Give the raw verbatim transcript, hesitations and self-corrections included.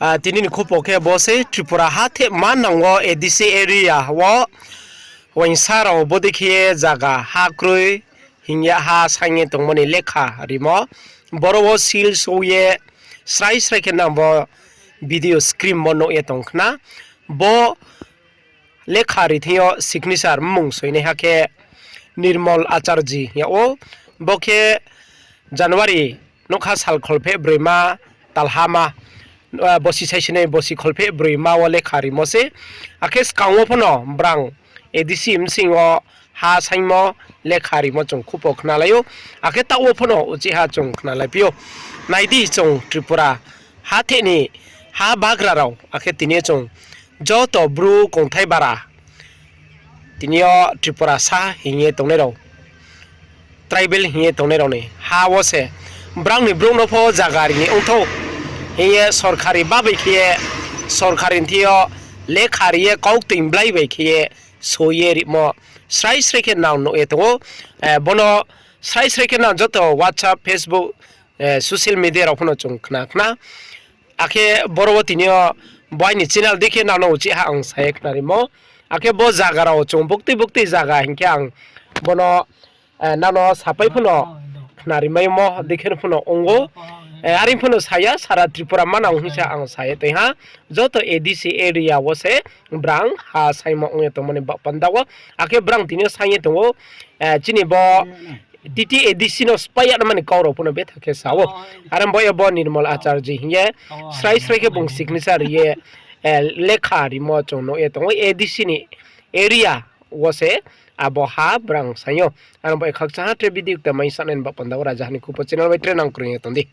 Ah, tini ni khupo khe bo se Tripura hatheh manang wo A D C area wo uaingsa rao bodei khe ye zaga ha kroi hing ye ha saing ye tongmo ni lekha rimo. Boro wo seal sou ye srai srai khe nang bo video screen wo nuh ye tong khna. Bo lekha ri thing yo signature mmung soinaiha khe Nirmol Acharji yag ou. Bo khe January nougkha sal kholpheh broima talhama, ah, bosi saisinai bosi kholpheh broima wo lekha rimo se. Akhe skang wo phano brang A D C bsing wo ha saingmo lekha rimo chung khupo khnalai ou. Akhe taoh wo phano uchihha chung khnalaiphi ou. Nai di chung Tripura hatheh ni ha bagra rao, akhe tini yo chung joto Bru kongthai bara, tini yo Tripurasa hing ye tongnai rao, tribal hing ye tongnai rao ni ha wo se brang ni brouh no pho zaga ri ni ongthou hing ye sorkari ba bai khe ye, sorkari ni thing yo lekha ri ye kauktoi blai bai khe ye soi ye rimo srai srai khe nang nuh ye tong ou. Eh, bono srai srai khe nang joto WhatsApp, Facebook, eh, social media rao phano chung khna khna. Akhe boro wo tini yo bo aini channel dei khe nang no uchihha ang sa ye khnarimo. Akhe bo zaga rao chung buktui buktui zaga hing khe ang bono, eh, nang no sapai phano khnarimaimo dei khe phano ong ou. Eh, are phano sa ya, sara Tripura manang hing se ang sa ye tong ha. Joto A D C area wo se brang ha saingmo ong ye tongmo ni baoh panda wo. Akhe brang tini yo saing ye tong ou, eh, chini bo T T A D C no spái yag nai mani kau rao phano betha khe sa ou. Are bo ye bo Nirmol Acharji hing ye srai srai khe bung signature ri ye, eh, lekha rimo chung nuh ye tong ou A D C ni area wo se abo ha brang saing ou. Are bo ye khakchang ha tre video kta mai sanai ni baoh panda wo Rajaha ni Khupo channel bai tre nang kroi ye tong di.